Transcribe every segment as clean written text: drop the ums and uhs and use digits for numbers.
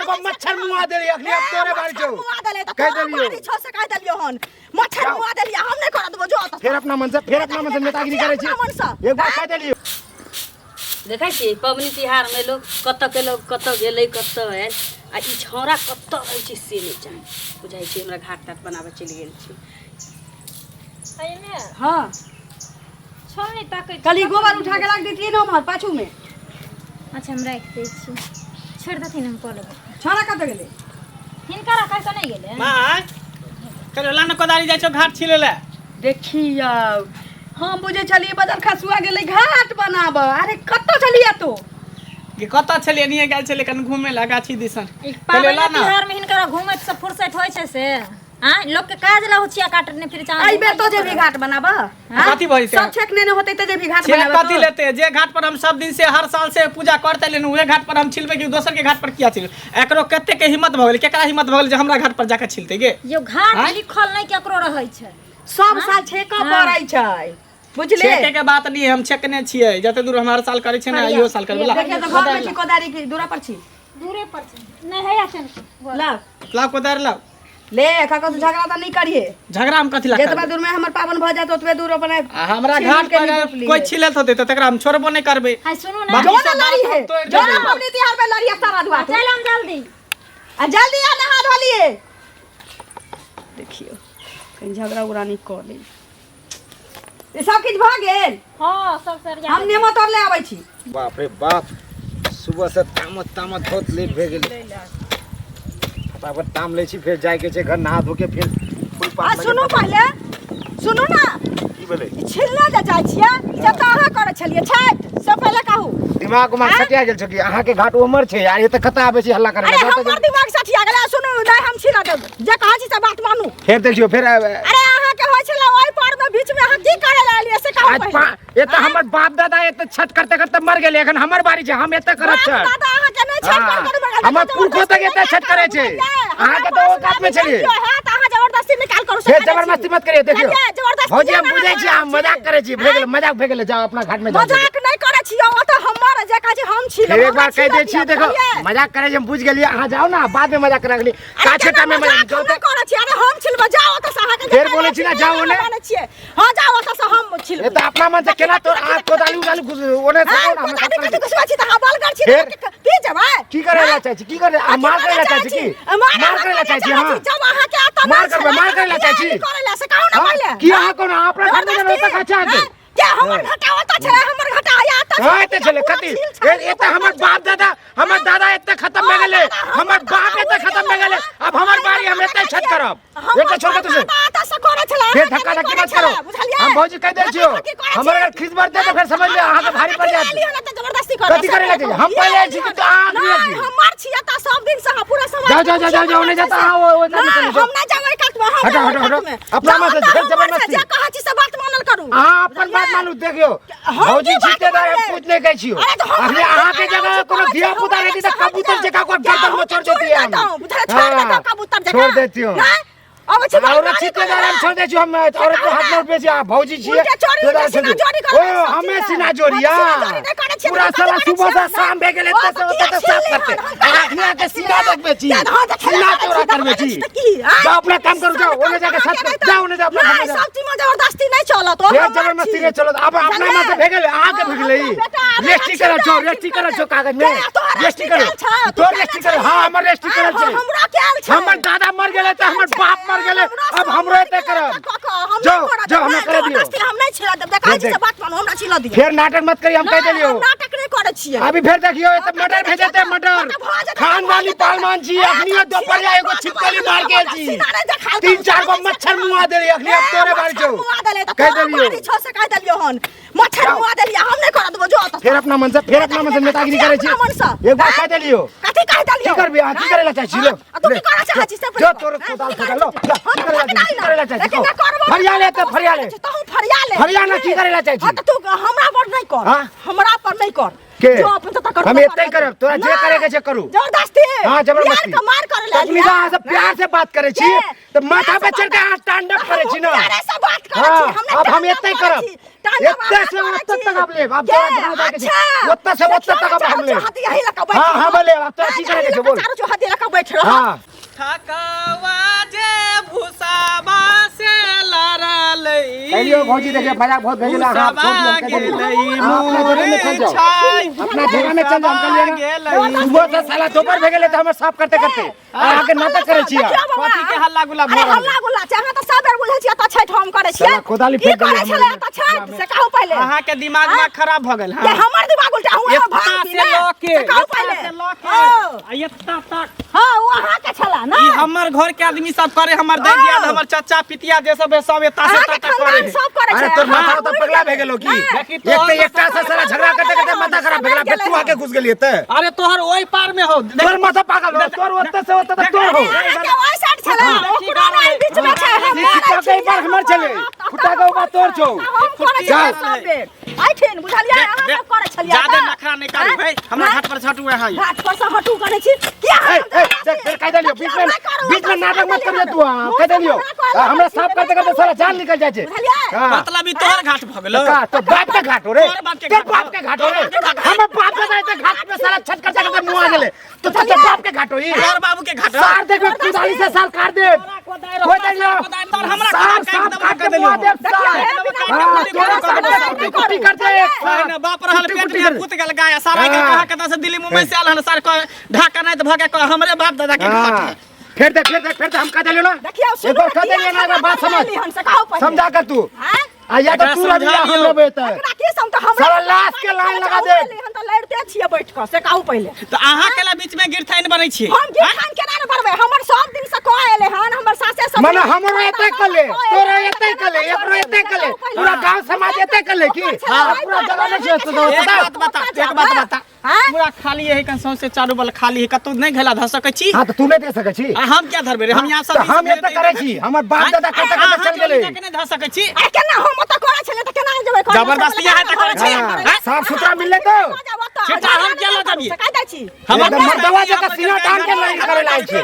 गो मच्छर मुआ देली अखनी, अब तोरे बारी छौ। मुआ देले त कहि तोरा देलियौ। बारी छौ से कहि देलियौ हन। मच्छर जाओ। मुआ देलियै, हम नहि करऽ देबौ, जो ओतऽ। फेर अपना मन से, फेर अपना मन से नेतागिरी करै छी। अपना मन से। एक बार कहि देलियौ। देखै छियै पबनी तिहारमे लोक कतऽ के लोक कतऽ गेलै कतऽ आयल, आ ई छौड़ा कतऽ रहै छै से नहि जानि। बुझाइ छै हमरा घाट ताट बनाबऽ चलि गेल छै। एहिमे हँ। छोल नहि तकै। कहली गोबर उठा के राख दैतियै ने उम्हर पाछू में। अच्छा, हम राखि दै छी, छोड़ि देथिन, हम कऽ लेबै। छौड़ा कतऽ गेलै? हिनका कहि कऽ नहि गेलै। माय, कहियो ला ने कोदारी, जाइ छौ घाट छिले ले। देखियौ, हम बुझै छलियै बजर खसुआ गेलै घाट बनाबऽ। अरे, कतऽ छलियै तू? कि कतऽ छलियै? एनिये गेल छलियै कनि घूमे ला गाछी दिसन। ई कहलियै ला पाबनि ने। तिहारमे हिनकर घूमैत से फुर्सत होइ छै से? आँय, लोकके काज ला हुचिया काटने फिर चाह। एहि बेर तो जेबही घाट बनाबऽ? कथी भऽ जेतै? सब छेक नेने होतै तऽ जेबही घाट छेक बनाबऽ? कथी तू? लेते? जे घाट पर हम सब दिन से हर साल से पूजा करते एलियै, उहे घाट पर हम छिलबै कि दोसर के घाट पर किया छिलबै? एकरो कते के हिम्मत भऽ गेलै? केकरा हिम्मत भऽ गेलै जे हमरा घाट पर जाके छिलतै गे? यो घाट आँय? लिखल नहि केकरो रहै छै। सब साल छेकऽ पड़ै छै, बुझले? छेके के बात नहीं, हम छेकने छियै। जते दूर हम हर साल करै छियै ने, इहो साल करबै। ला। देखियौ तऽ घरमे छी कोदारी की दूरा पर छी? दूरे पर छै। नहि हैया छै। ला। लाउ कोदारि लाउ। ले, ककरो से झगड़ा तऽ नहि करिहे। झगड़ा हम कथी ला जतबा करबै? दूर में हमर पावन भऽ जायत ओतबे दूर अपन आ हमरा छील घाट के पर निपट लिहे। कोई छिलत होतै तऽ तकरा हम छोड़बो नहि करबै। हाय, सुनू ने। बाकी जो ना सब लड़ी बात है हम तोड़ि जो ना देबै। पबनी तिहार में लड़ी सारा दुआ चल हम जल्दी। आ जल्दी आ, नहा धो लिए। देखियौ, कहीं झगड़ा उगड़ा नहि कऽ ली। ई सब किछु भऽ गेल? हँ, सब सरिया। हम नेमो तोड़ ले आबै छी। बाप रे बाप, सुबह से तामत तामत बहुत लेट भए गेलै। फटाफट ताम लै छी, फेर जाइके छै घर, नहा धो के फेर फूल आ पात। सुनू, पहिले सुनू ने। की भेलै? ई छिलने जे जाइ छियै, जतऽ अहाँ करै छलियै छठि से पहिले कहू। दिमाग उमाग सटिया गेल छौ कि? अहाँके घाट उमर छै यार, एतऽ कतऽ आबै छी हल्ला करे? अरे, हमर दिमाग सठिया गेलै। आ सुनू, नहि हम छिलऽ देब, जे कहै छी से बात मानू। फेर देखियौ फेर। अरे, अहाँके होइ छलै ओहि पर में, बीच में अहाँ की करे ला एलियै से कहू आज पहिले। एतऽ हमर बाप दादा एतऽ छठ करते करते मर गेलै, एखन हमर बारी छै, हम एतऽ करब बाप छठ। दादा अहाँके नहि छठ हाँ। कर कर मर गेल। हमर पुरखो तक एतऽ छठ करै छै। अहाँके तऽ औकात में छलियै। हँ, तऽ अहाँ जबरदस्ती निकाल करू से फेर करै छी। जबरदस्ती मत करिए। देखियौ बुझलियै? जबरदस्ती भौजी, हम जेना बुझै छी, अहाँ मजाक करै छी। भए गेलै, मजाक भए गेलै, जाउ अपना घाट में जाउ। मजाक नहि करै छियै, ओ तऽ हमर जे कहै छी हम छी। फेर एक बार कहि दै छी, देखो, मजाक करै छी हम बुझि गेलियै। अहाँ जाउ ने, बाद में मजाक करै। काछे टा में मजाक जाउ तऽ। करै छी। अरे, हम छिलबै, जाउ ओतऽ से। अहाँके फेर बोलै छी ने, जाउ ओने। छियै। हँ, जाउ ओतऽ से, हम छिलबै। ए तऽ अपना मन से केना तोर आँख कोदाली उदाली घुस ओने से हँ, ना हमरा कोदाली सब कथी घुसबै छी तऽ? अहाँ बलगर छी? फेर? तऽ की जेबै? की करे ला चाहै छी? की करे? अहाँ मार करे ला चाहै छी की? मार करे ला चाहै छी? हाँ, जब अहाँके आता मार करबै, मार करे ला चाहै छी? करे ला से कहू ने हाँ? पहिले। की अहाँ कोनो अपना घर में ओतऽ खा चाहते? के हमर घाटा ओतऽ छलै? हमर घाटा आया एतऽ। हाँ, एते छलै कथी? एते हमर बाप दादा, हमर दादा एते खत्म भए गेलै, हमर बाप एते खत्म भए गेलै, अब हमर बारी, हम एते छठ करब। एते छोड़ के तू फेर धक्का धक्की मत करो। हम भौजी कहि दै छियौ, हमर अगर खींच बढ़तै तऽ फेर समझ ले अहाँके भारी पड़ि जायत। जबरदस्ती कथी करे ला चाहिए? हम पहिले आयल छी कि तो अहाँ अखनी आयल छी? हमर छियै तऽ सब दिन से पूरा समाज। जाओ जाओ जाओ जाओ जाओ, नहीं जाता। हाँ, वो नहीं, हम नहीं जाबै कात में, हम हटो, जाबै हटो, कात हटो। में। अपना जाओ मन से तऽ फेर हमर जबरदस्ती। जे कहै छी से बात मानल करू। अहाँ अपन बात मानू। देखियौ हम भौजी, की बात जीते दार हम मानबै? कुछ नहीं कहै छियौ। अरे तऽ हम अखनी अहाँके जगह कोनो कहै छी, धिया पुता हमरा रहती तऽ समझ कबूतर जाउ। जकाँ ओकर क्या गर्दन में हम छोड़ छोड़ देती हम। देतहुँ, बुझलियै? छोड़ हाँ, देतहुँ कबूतर जकाँ। छोड़ देतियौ। नहि, अबै छी औरत बदमाशी छी करै ताहि दुआरे हम लए। छोड़ दै छियौ। हम औरत के हाथ नहि उठबै छी। अहाँ भौजी छियै उल्टे चोरी, ताहि दुआरे उल्टे छोड़ सीना जोरी दियौ। करै ओ छी सब हमे चीज। सीना जोरी हम सीना जोरी नहि करै छियै, पूरा तऽ साला कथी सुबह करै से छियै? शाम भए गेलै, ओ एतऽ तऽ से किया ओतऽ तक साफ छिलली करतै। हन? हम अहाँ अखनी आके सीना देखबै छी, हाँ, तऽ सीना चौड़ा करबै छी। तऽ की, आँय? जाउ अपना काम करू, जाउ ओने जाके साफ करू, जाउ ओने जाउ अपना नहि, घर में जाउ। सब चीज में जबरदस्ती नहि चलत। ओ फेर हमर जबरदस्ती छी। नहि चलत। आब अपना बुझलियै? मन से भए गेलै, अहाँके भए गेलै। हमरा बेटा आबै रजिस्ट्री छै, करल छौ, रजिस्ट्री रजिस्ट्री करल छौ कागज में। के तोहर रजिस्ट्री करल रजिस्ट्री छौ, तू तोर केने रजिस्ट्री करल। छही? हाँ, हमर रजिस्ट्री करल हाँ, छै। हमरो कयल छै। हमर दादा मर गेलै तऽ हमर बाप मर गेलै, अब हमरो एते करब। जाओ जाओ, हमरा करे दियौ। हम नहि छिलऽ देब। देखै छी से बात मानू, हमरा छिलऽ दियौ। फेर नाटक मत करी, हम कहि नहि, देलियौ। हम नाटक नहि करै छियै। अभी फेर देखियौ, एते मर्डर भेजेते मर्डर। भऽ जेतै, खानदानी भऽ जेतै। पालमान छी। अखनी दोपहरिया एगो छिपकली मार के आयल छी, सीना नहि देखायल। तीन चार गो मच्छर मुआ देली अखनी, अब तोरे बारी छौ। मुआ देले तऽ कहि तोरा देलियौ। बारी छौ से कहि देलियौ हन। मच्छर जाओ। मुआ देलियै, हम नहि करऽ देबौ, जो ओतऽ। फेर अपना मन से, फेर अपना मन से नेतागिरी करै छी। अपना मन से। एक बार कहि देलियौ। कथी कहि देलियौ? की करबी अहाँ? की करे ला चाहै छी? लो। आ तू की करऽ चाहै छी से? जो तोर कोदाल खोदल लो जा। हम की करे ला चाहै छी? की करे ला चाहै छी? लेकिन ना करबो। फरिया ले तऽ, फरिया ले। तहूँ फरिया ले। फरिया ना, की करे ला चाहै छी? हाँ, तऽ तू हमरा पर नहि कर। हाँ? हमरा पर नहि कर। के? जो अपन तऽ कर। हम एते करब, तोरा जे करे के छै करू। जबरदस्ती। हाँ, जबरदस्ती। यार के मार करे ला। तखनी अहाँ से प्यार से बात करै छी के? तऽ माथा पे चढ़ के अहाँ स्टैंड अप करै छी ना। प्यारे से बात करै हाँ, छी। हम अब हम एते करब। एते से ओते तक आप लेब, अब तोरा जहाँ जाके छै, ओते से ओते तक अब हम लेब। हाँ हाँ बोले, अब तोरा की करे के छै बोल। चारू चौहद्दी लऽ कऽ बैठ रह। हाँ ठकवा जे भूसाबा से लड़लै, कहलियो भौजी देखिए मजाक बहुत भेल गेल, अहाँ छोड़ दियौ, हम कह देलियै। अहाँ अपना जगह में चल जाओ, अपना जगह में चल जाओ, हम कहलियै ना। सुबह से साला दोपहर भए गेलै तऽ हमर साफ करते करते अहाँके नाटक करै छी अहाँ। देखियौ बाबा। कथी के हल्ला गुल्ला भऽ अरे रहल हल्ला गुल्ला छै, अहाँ तऽ सब बेर बुझै छियै एतऽ छठि हम करै छियै। साला कोदाली की फेंक देलियै करै छलै हमर। एतऽ छठि से कहू पहिले। अहाँ के दिमाग में खराब भऽ गेल। के हमर दिमाग उल्टा हुआ एत्ता भाग से लऽ के, से कहू एत्ता पहिले। से लऽ के, ओ, आ एत्ता तक। हाँ ओ अहाँके छला ने। ई हमर घर के आदमी सब करे, हमर दाई दियाद, हमर चाचा पितिया जे सब है सब एत्ता से अहाँके एत्ता तक करे खानदान है। सब करै अरे छै। तोर माथा अहाँ तऽ पगला भए गेलो की? देखी एक तोहर तऽ एकटा से साला झगड़ा करते करते माथा खराब भए गेला, फेर तू आके घुस गेलियै तऽ। अरे तोहर ओहि पार में हो। तोर माथा पागल हो, तोर ओते से ओते तक तोर हो। अहाँके ओहि साइड छला, ओकरो नहि बीच में छै। हम ई खुट्टा के बार हमर छलै, खुट्टा के बार तोर छौ। हम करै जा। छलियै सब बेर एहिठिन, बुझलियै? अहाँ सब करै छलियै ज्यादा तऽ। नखरा नहि करू भाई, हमरा घाट पर छटू अहाँ। घाट पर से हटू करै छी किया? ए, ए, देख, फेर कह देलियो, बीच में बीच में नाटक मत करियो तू। हाँ, कह देलियो, हमरा साफ करते करते सारा जान निकल जाइ छै। बुझलियै? हाँ। मतलब ई तोहर घाट भऽ गेलो? का तो बाप के घाट हो रे? तोहर बाप के तोर घाट बाप के घाट हो रे? हमर बाप के दाई घाट पे साला छठ करते करते मुँह आ गेले तो तो बाप के घाट हो ई। तोहर बाबू के घाट हो। सार देख कुदाली से साल काट दे, कोई देख लो। तोहर हमरा सार काट साफ देबो, काट कह के मुँह देलियो। दे सार। हाँ, तोरा सार कुट्टी कुट्टी कर दे। ना बाप रहल कुट्टी पेट कुट्टी में कर दे। पूत गेल गाय सारा के। हाँ। कहाँ कतऽ से दिल्ली मुंबई से आयल हन सार, कह ढाका नहीं तऽ भऽ के कह हमरे बाप दादा के घाट हाँ। है। फिर देख, फिर देख, फिर देख, हम कह देलियो ना। देखियौ, एक बार कह सुनू, देलियो ना, एक बार बात समझ, हन से कहू पहिले। समझा कर तू। हाँ? आ या तो एकरा तू रह समझा हम लियौ। रहबे तऽ एकरा की सम तऽ हमरा साला लाश के लाइन लगा दे। हम तऽ लड़िते छियै बैठ कऽ, से कहू पहिले। तऽ अहाँ केला बीच में गिरथाइन बनै छियै? हम गिरथान केना ने बढ़बै? हमर सब दिन से कह एले हन, हमर सासे सब। मने हमरो एते कले, तोरो एते कले, एकरो एते कले, पूरा गांव समाज एते कले की? हाँ, पूरा जगह नहीं छै तो। एक बात बता, एक बात बता। हाँ? पूरा खाली है कन, सौंसे चारू बल खाली है, कतौ नहीं घैला धऽ सकै छी। हाँ तऽ तू नहीं दे सकै छी। आ हम क्या धरबै रे? हम यहाँ तऽ सब हम एते करै छी, हमर बाप दादा करते करते चल गेलै। नहीं धऽ सकै छी। आ केना हम ओतऽ करै छलियै तऽ केना जेबै करे? जबरदस्ती अहाँ तऽ करै छी। हाँ, साफ सुथरा मिलले तो छिट्टा हम किया लऽ जाबियै? कह दै छी। हमर एकदम मर्दवा जकाँ सीना तान के लाइन करे लाइ छै।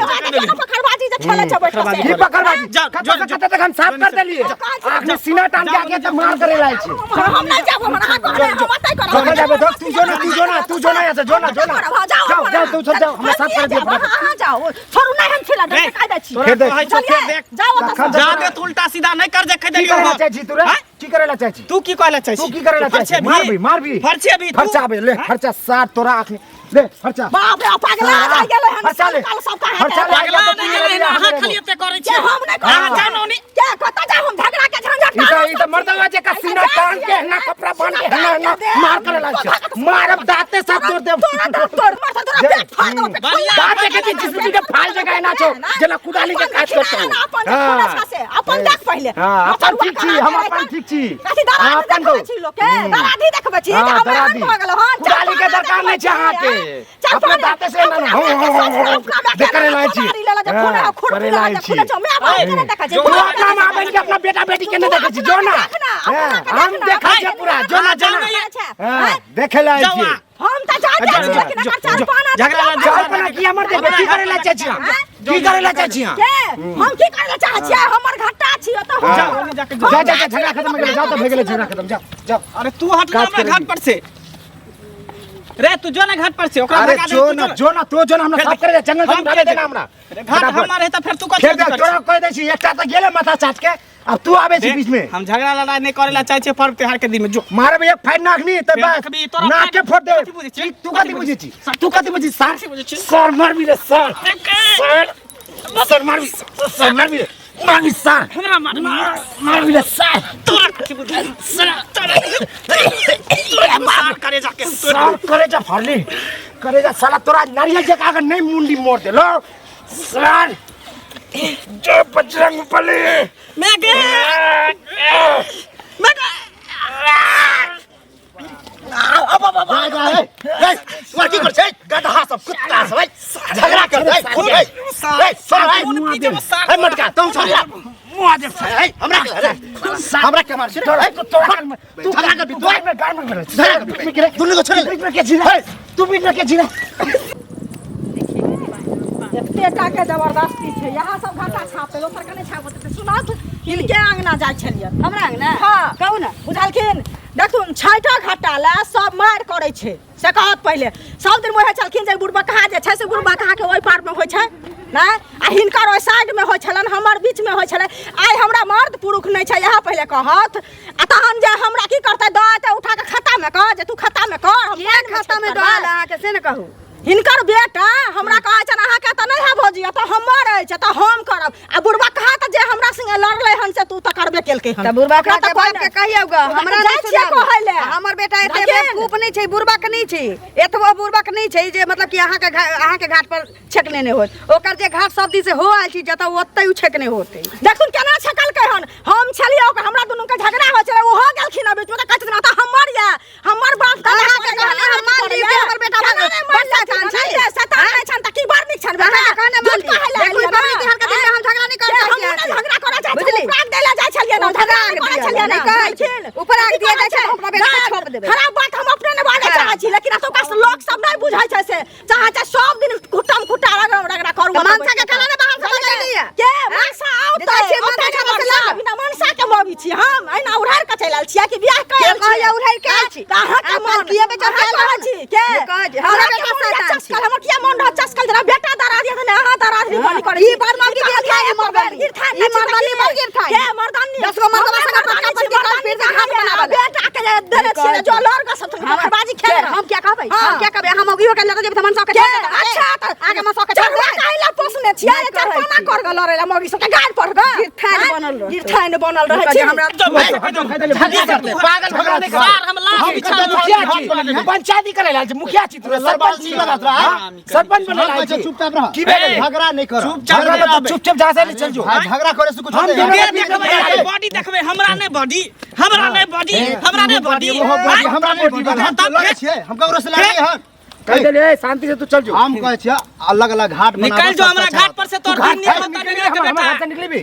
पकड़बाजी जे खेलै छै बैठ कऽ से। की पकड़बाजी? जाओ, कतऽ जाओ, से कतऽ तक हम साफ कर देलियै, आखनी सीना टान के आगे तक मार करे लाइ छै। हम नहि जाब, हमर अहाँ कहबै हम ओतै करब। कहाँ जाबे? देख, तू जो ना, तू जो ना, तू जो ना यहाँ से, जो ना, जो ना, जाओ जाओ, तू सब जाओ, हमरा साफ कर दियो फटाफट। अहाँ जाओ, छोड़ू नहि, हम छिला दे कह दै छी। तोरा फेर देख। कहै छौ, फेर देख। जाओ ओतऽ तखन से। जादे तू उल्टा सीधा नहीं कर जे कह की देलियौ। करे ला चाहै छी तू रे? हाँ? की करे ला चाहै छी तू की कहला चाहै तू? छी की करे ला चाहै छी? मारबी, मारबी। फरछे भी तू। फरचा बे, ले फरचा सार तोरा आँख ले फरचा। बाप रे, पगला जाइ गेलै हन। फरचा ले। काल सब कहे फरचा ले। पगला नहीं गेलै हन, अहाँ खाली एते करै के छियै। हम नहि करब। अहाँ जाउ नौनी। के कतऽ जाउ हम? झगड़ा के झंझट। ई तऽ ई तऽ मर्दवा जकाँ सीना तान के एना कपड़ा बांध के एना एना मार करे लाग छै। मारब दाँते सब तोड़ देब। तोरा दाँत तोड़ मार, तोरा पेट फाड़ देब, पेट। बढ़िया। दाँत के छी जिसबी के फाल जगह एना छौ जेना कुदाली के काट करतौ। अपन हाँ। से अपन देख पहिले। हाँ, अपन ठीक छी, हम अपन ठीक छी। कथी दराधी अपन देखबै छी लोक के? दराधी देखबै छी जे हाँ, हमरा एहन दराधी। भऽ गेल हन? कुदाली के दरकार नहि छै अहाँके। अपना दाँते से एना हो हो हो हो देख करे लाय छी। हाँ, करे लाय छी। छी। तू अपना माँ बहन के, अपना बेटा बेटी के नहीं देखै छी, जो ना। हाँ, हम देखै छियै पूरा, जो ना, जो ना। हाँ, देखे लाय जाउ छी। अहाँ। हम तऽ जान जाइ छी, लेकिन एकर चार पाना झगड़ा लग- चार पना की हमर देखबै? की करे ला चाहै छी अहाँ? की करे ला चाहै छी अहाँ? के हम की करे ला चाहै छियै? हमर घाटा छी ओतऽ हम। हाँ। जा जा जा, झगड़ा खत्म हो गेलै, जाओ तऽ भए गेलै झगड़ा खत्म, जाओ जाओ। अरे तू हट ना काज हमरा करेगी। घाट पर से रे, तू जो ना घाट पर से, ओकरा अरे भगा दे, जो तू ना, जो ना, तो जो ना, हमरा साफ करे दे, जंगल से हम उठाबे दे ना हमरा। अरे घाट फटाफट। हमर है तऽ फेर तू कथी फेर देख, करै तोरा कह दै छी, एकटा तऽ गेलै माथा चाट के, अब तू आबै छी छी? बीच में। हम झगड़ा लड़ाई नहीं करे ला चाहै छियै पर्व त्योहार के दिन में, जो। मारब एक फाइट नाखनी तऽ फेर बस देखबी, तोरा नाक के फोड़ दे। कथी बुझै छी? तू कथी बुझै छी? तू कथी बुझै छी सर? कथी बुझै छी? सर मारबी रे सर, सर सर मारबी, सर मारबी रे, मारबी सर। हमरा मार मारबी रे सर। तोरा कथी बुझै सर? तोरा तोरा मार करे जाके सर करेजा फाड़ली, करेजा। साला तोरा नारियल जकाँ अगर नहीं मुंडी मोड़ देलो सर, जय बजरंग बली। मैं गे मैं गे जा जा, ए, ए, तोरा की कर छै गदहा सब, कुत्ता सब, ए, झगड़ा कर, ए, ए, ए, सुन, ए, खून पी जेबो सार। ए, मटका तू छोड़, मुआ दे, ए, हमरा के, रे, हमरा के मार छै रे, ए, तोरा तू झगड़ा कर, तू गाड़ में, गाड़ में भेल झगड़ा कर, बीच में के दुनू को छोड़ बीच में के छी तू, बीच में के छी। एते टा के जबरदस्ती छै, यहाँ सब घाटा छापे, दोसर के नहि छापत। सुनत हिनके अंगना जाइ छलियै। हमरा अंगना? हाँ। कहू ने। बुझलखिन? देखथुन छठि घाटा ला सब मारि करै छै से कहत। पहिले सब दिन वएह छलखिन जे बुढ़बा कहाँ जे छै से बुढ़बा कहाँ के ओहि पार मे होइ छै नहि, आ हिनकर ओहि साइड मे होइ छलनि, हमर बीच मे होइ छलै। आइ हमरा मर्द पुरुख नहि छै इएह पहिले कहत, आ तहन जे हमरा की करतै, दऽ एतै उठा के खाता मे कह जे तू खाता मे कर, हम के पानिमे खाता मे छठि दऽ आयल करबै। अहाँके से ने कहू। हिनकर बेटा हमरा कहै छनि अहाँके तऽ नहि है भौजी, तऽ हमर अछि तऽ हम करब। आ बुढ़बा कहा तऽ जे हमरा संगे लड़लै हन से तू तऽ करबे केलकै हन। तऽ बुढ़बा ओकरा के तऽ कोइ बाप के नहि। कहियौ ग, ओकरा हमरा तऽ नहि जाइ छियै सुनाबू। कहै लए। हमर बेटा एते लेकिन बेवकूफ नहि छै, बुढ़बा के नहि छै, एतबो बुढ़बा के नहि छै जे मतलब कि अहाँके घाट पर छेकने नहि होत। ओकर जे घाट सब दिन से हो आयल छी जतऽ ओतै उ छेकने होतै। देखुन केना छेकलकै हन। हम छलियै ओकर, हमरा दुनू के झगड़ा होइ छलै, ओहो गेलखिन हन बीच मे, तऽ कहै छथिन तऽ हमर यऽ, हमर बाप दादा अहाँके करैया, कहने हम अहाँके मान लियौ करैया। कि हमर बेटा केना बड़ नहि मान शैतान लेथिन? छै? नहि, शैतान नहि छनि तऽ की बड़ नीक छनि बेटा? अहाँके कहने मान झूठ लियौ। कहै लए देखू, एलियै पबनी ने। तिहार के दिन में हम झगड़ा नहि करऽ से चाहै हमहूँ छियै। नहि झगड़ा करऽ चाहै छियै, बुझली? उपराग दै लए जाइ छलियै ने, झगड़ा नहि उपराग करै दिअ छलियै नहि ने, कहै छी। बुझलखिन? उपराग की दिअ कहै जाइ छै, छै? हम अपना बेटा के नहि, छोप देबै। खराब बात हम अपने नहि बाजऽ हाँ। चाहै छी, लेकिन एतुका लोक सब नहि बुझै छै, से चाहै छै सब दिन घुटम घुटा रगड़ा रगड़ा करू। तऽ मनसा के कहला ने बाहर से बजेलियै। के मनसा जे जाइ औतै? छियै मनसा औतै ने के मनसा? लऽ। बिना मनसा के मौगी छी हम, एहिना उड़ारि कऽ चलि आयल छियै कि बियाह कऽ के आयल कहैया छियै? उड़ारि के आयल छी? तऽ अहाँके अहाँ मन किए बेचारा अहाँ आयल कहै हन? छी के? जे कहै छी, हमरा अहाँके बेटा मन रहत शैतान छी। चसकल, हमर किया मन रहत चसकल? जेना बेटा दराज यऽ ने अहाँ दराज नहीं बनी करै ई छी। बड़ मौगी ई गिरथाइ, कहलियै ई मर्दानी। गिरथाइ ई नहि छी तऽ मर्दानी की? बड़ गिरथाइ। के मर्दानी? दस गो मर्दबा हमरा संगे मर्दानी पटका छी, पटकी कर, मर्दानी फिर से कहाँ हाथ यऽ? बनाबऽ लए। बेटा के जे देने छियै ने, जो लड़ कऽ सब खरबाजी खेल के? हम क्या कहबै? हाँ। हम क्या कहबै? हम मौगियो के लऽ जेबै तऽ मनसा के के? छोड़ देबै। अच्छा तऽ आगे मनसा के छोड़ चढ़ुआ देबै। काहे ला पोसने छियै? नहि कहै चरपाना छी। कर गऽ लड़ै ला मौगी सबके गाड़ पर गऽ। गिरथाइन आँय? बनल रहतै। गिरथाइन बनल रहै हुनका छी। जे हमरा झगड़ा करतै, पागल भऽ गेलै। सार हम लाश हम बिछा कतऽ देलहुँ। मुखिया छी, पंचायती करे ला छी, मुखिया छी तू, सरपंच छी, लगा तोरा, आँय? हाँ? सरपंच बने ला छी। चुपचाप रह, की भेलै? झगड़ा नहीं कर। चुपचाप झगड़ा रह। तऽ चुपचाप जा से चल जो। हाँ, झगड़ा करे से कुछ हम नहीं। दोनों के के देखबै? बीच में बॉडी देखबै? हमरा नहि बॉडी, हमरा नहि बॉडी, हमरा नहि बॉडी। ओहो बॉडी, हमरा नहि बॉडी। हम तब लड़ै छियै, हम ककरो से लड़ै हन? कहि देलियै, शांति से तू चल जो। हम कहै छियै अलग अलग घाट बनाबऽ, निकल जो सबसँ हमरा अच्छा। घाट पर से, तोर घाट दिन नहीं से होता निकलबी, के हमर बेटा। घाट से निकलबी।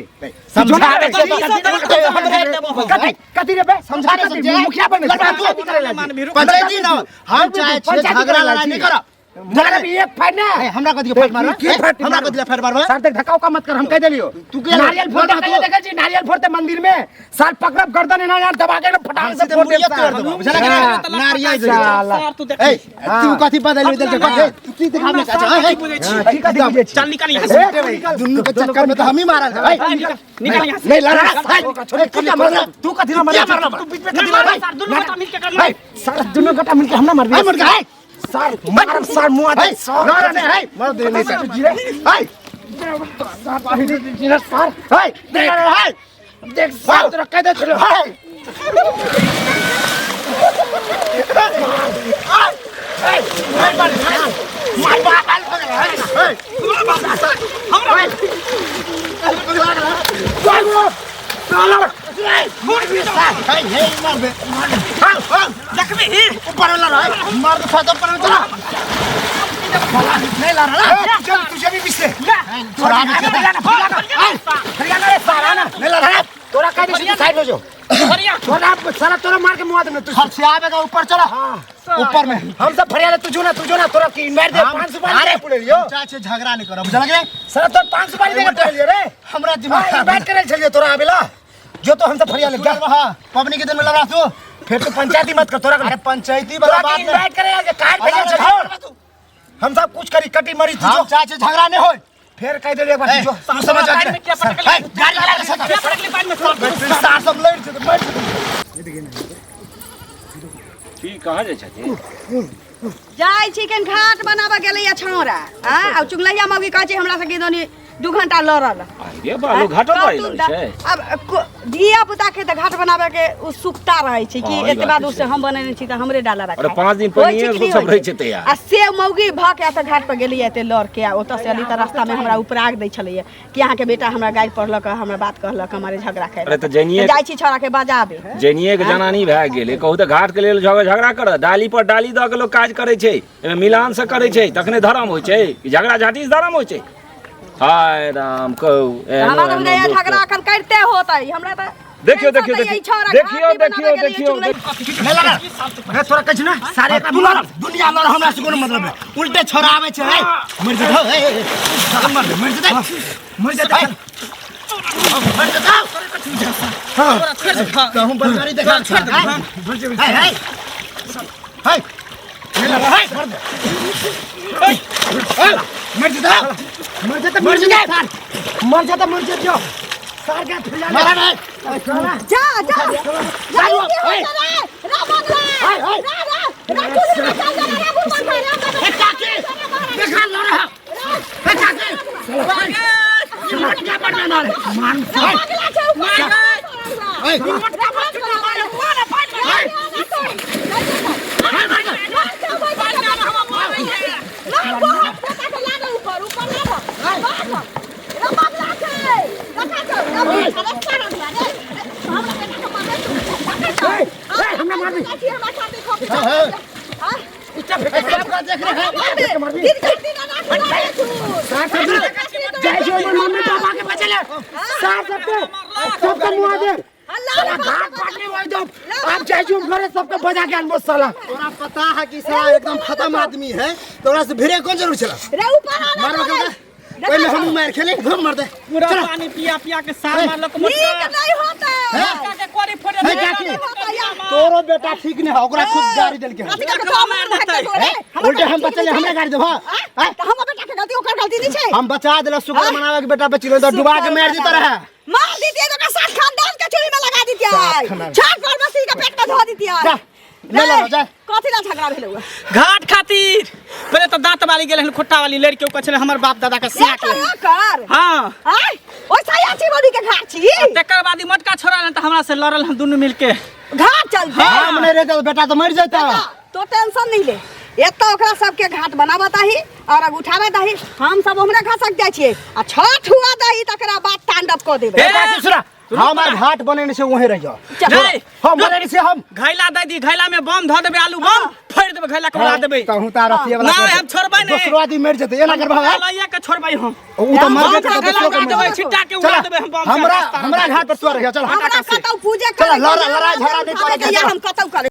समझा दे तो ई सब गलत छी। हम कथी कथी रे बे? समझा दे, कथी? समझा। मुखिया बने लड़का तू। पंचायती करे ला छी। पंचायती ना, हम चाहे छियै पंचायती झगड़ा करे ला लड़ाई छी। नहीं करब। झगड़ा भी एक फाइट ना। ए, हमरा कथी के फाइट मारबै? की फाइट हमरा मारबै? कथी ले फाइट मारबै? सर देख, धक्का उक्का मत कर, हम कह देलियो। तू के नारियल फोड़ते लड़का कहियो तू? देखै छी? नारियल फोड़ते मंदिर में साल पकड़ब गर्दन एना यार दबा के एकदम फटाक से सीधे फोड़ देब मुड़िया तोड़ सार। देबो, बुझलक कि हाँ। नहि? नारियल जे साला। सार तू देख। ए, तू कथी बदलि उदलि के कथी? तू की देखाबे के छै? ए, बुझै छी? हाँ, की कथी बुझै छी? चल निकल यहाँ से। ए, निकल। दुनू के चक्कर में तऽ हमही मारल जेबै। निकल निकल यहाँ से। नहीं लड़ा तू क्या मारला? तू कथी ना मारला? तू बीच में कथी नहीं मारला? मारबै सार, दुनू गोटा मिलके करना। ए, साला दुनू गोटा मिलके हमरा मारबी? ए, मुर्गा, ए। सार मारब सार मुआ दे। ए, लड़ नहि, ए, मार दे नहि सर। ए, सार पहिले सार। ए, देख, ए, देख सार तोरा कह दे छलो। ए। देखबी ही। ऊपर वाला रह, मार दे फादर पर चला। नहीं ला रहा, चल तुझे भी पीछे थोड़ा हरियाणा रे सारा ना नहीं ला रहा। तोरा कह दे तू साइड हो जो। बढ़िया। तोरा साला तोरा मार के मुआ दे तू। खर्चे आवेगा, ऊपर चला, ऊपर में। हम सब फरियाद तू जो ना, तू जो ना, तोरा की इनवाइट दे 5 सुपारी दे पुड़े लियो। चाचे झगड़ा नहीं करब, बुझल गेलै? साला तोर 5 सुपारी दे के पुड़े लियो रे। हमरा दिमाग हां, इनवाइट करे छलियो तोरा आबेला जो तो हम सब फरियाद तू रह, पबनी के दिन में लड़ा तू। फिर तू पंचायती मत कर तोरा। अरे पंचायती वाला तोरा बात के नहीं। इनवाइट करे आज कार्ड भेजे अरे छलियो। हम सब कुछ करी कटी मरी तू हम जो। चाचे झगड़ा नहीं होय। फिर कह देलियो एक बार ए, तू जो। तू समझ जा। पानि में किया पटकली? ए, गाड़ी लड़ा के साथ। किया पटकली पानि में सार? सार सब लड़ जेतै, मर जेतै। की कहाँ जाइ छथिन? जाइ छी केन घाट बनाबऽ गेलैया छौड़ा आ आ चुगलैया मौगी कहै छै हमरा से दोनी 2 घंटा लड़ल। अरे बालो घाटो कतू पर छै। अब धिया पुता के तऽ घाट बनाबे के उत्सुकता रहै छै कि हँ, ई एतबा बात दूर छै। से हम बनेने छी तऽ हमरे डाला रखा। अरे 5 दिन पहिनहिए सब रहै छै तैयार। आ से मौगी भऽ के एतऽ घाट पर गेलियै एते लड़ के, आ ओतऽ से अली तऽ रास्ता में हमरा उपराग दै छलैया कि अहाँके बेटा हमरा गारि पढ़लक, हमरा बात कहलक, हमारे झगड़ा कयलक। अरे तऽ जैनिये जाइ छी छौड़ा के बजाबे। जैनिये के जनानी भए गेलै, कहू तऽ घाट के लेल झगड़ा करत। डाली पर डाली दऽ के लोक काज करै छै, एहिमे मिलान से करै छै तखने धर्म होइ छै, कि झगड़ा झाँटी से धर्म होइ छै? हाय राम कहू एहनो हमरा तऽ एहनो बुझाइया लोक झगड़ा अखन करिते होतै। हमरा तऽ देखियौ टेंशन देखियौ दैया ई छौड़ा देखियौ घाट नहि देखियौ बनाबे गेलैया देखियौ चुगलै। नहीं लड़ा। रे तोरा कहै छी ना सारे एकरा तू लड़, दुनिया लड़, हमरा से कोनो मतलब नहीं। उल्टे छोरा आबै छै, ए, मर जेतै, ए, ए, ए, मर दे, मर जेतै, मर जेतै। तोरा छोड़ दे हाँ। कहूं बलगारी देखा छोड़ दे हाँ। हाय हाय हाय हाय मर जा मर जा मर जा मर जाता मर जा जो सार के फैला मारा नहीं जा जा जा की होय रे रा बगला रा रा रा चूल्ही में चल जा रे बुढ़बा खा रा ए काकी देखा लो रहा ए काकी ये मटका पर ना रे मान रा बगला छै ऊपर ए मटका पर ना मारे मारे फाट हमरा मार दी सबका देख रहे हैं सार सब जय जो मम्मी पापा के बचले सार सबके सबके मुआ दे साला घाट पाटने वाली दो आप जय जो घरे सबके बजा के अनबो साला तोरा पता है कि साला एकदम खत्म आदमी है तोरा से भिड़े कौन जरूर चला मारो के पहले हम मार खेले हम मार दे पूरा पानी पिया पिया के सार मारलक मोटका मोटका के कोरी फोड़े हे काकी तोरो बेटा ठीक नहीं है ओकरा खूब गाड़ी देल के है। उल्टे हम बचले हमरे गाड़ी देबो हम बेटा के गलती ओकर गलती नहीं छै हम बचा देला शुक्र मनावे के बेटा बची रहे डुबा के मार देता रहे मार दीतिए तो सात खानदान के चूल्ही में लगा दीतिए खानदान। छाट पर बसी के पेट में धो दीतिए जा, ले लो, जा। कथी ला झगड़ा भेल हुआ घाट खातिर पहले तो दांत वाली गेल हन खुट्टा वाली लड़की ओकर छले हमर बाप दादा के सिया के कर हाँ आय ओइ सया छी बड़ी के घाट छी तकर बाद ई मोटका छोड़ा त हमरा से लड़ल हम दुनू मिलके घाट चलते हम नहीं रहता तो बेटा तो मर जाता तो टेंशन नहीं ले एतऽ ओकरा सबके घाट बनाबऽ दही और उठाबऽ दही हम सब ओमरे घसक जाइ छियै आ छठ हुआ दही तकरा बाद तांडव कऽ देबै ए, काकी सुना हमार घाट बनेने से वहीं रह जाओ चल। नहीं, हम बनेने से हम घैला दे दी घैला में बम धऽ देबै आलू बम फोड़ि देबै घैला के उड़ा देबै कहूं तार अथिए वाला नहीं, हम छोड़बै नहीं। दोसरो आदमी मर जेतै एना करबा है लइया के छोड़बै हम उ तो मर बम जेतै के तो घैला दोसरो के उड़ा मर देबै जेतै। छिट्टा के उड़ा चला देबै हम बम के हमरा रास्ता में। हमरा घाट पर तू रह चल हमरा से। कतौ पूजे चला, करे लड़ाई झगड़ा नहीं करे के, हम कतौ करे।